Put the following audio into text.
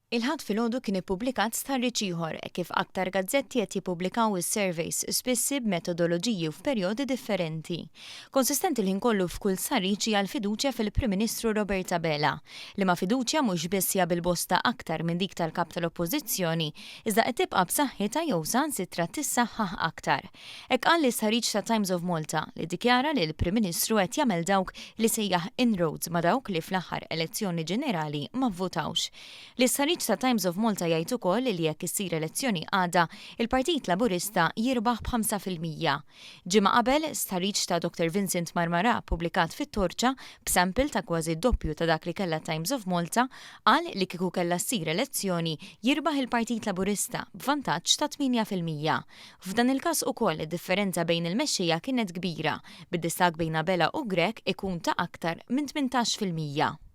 Il-Ħadd filgħodu kien ippubblikat stħarriġ ieħor hekk kif aktar gazzetti qed jippubblikaw is-surveys spissi b'metodoloġiji u f'perjodi differenti. Konsistenti l-ħin kollu f'kull stħarriġ hija l-fiduċja fil-Prim Ministru Robert Abela, liema fiduċja mhux biss hija bil-bosta aktar minn dik tal-Kap tal-Oppożizzjoni, iżda qed tibqa' b'saħħitha jew saħansitra tissaħħaħ aktar. Hekk qal l-istħarriġ ta' Times of Malta li ddikjara li l-Prim Ministru qed jagħmel dawk li sejjaħ inroads ma' dawk li fl-aħħar elezzjoni ġenerali ma vvutawx. L-istħarriġ ta' Times of Malta jgħid ukoll li jekk issir elezzjoni għada, il-Partit Laburista jirbaħ b'5%. Ġimgħa qabel, stħarriġ ta' Dr Vincent Marmarà ppubblikat fit-Torċa, b'sample ta' kważi d-doppju ta' dak li kellha Times of Malta, qal li kieku kellha ssir elezzjoni, jirbaħ il-Partit Laburista b'vantaġġ ta' 8%. F'dan il-każ ukoll id-differenza bejn il-mexxejja kienet kbira, bid-distakk bejn Abela u Grech ikun ta' aktar minn 18%.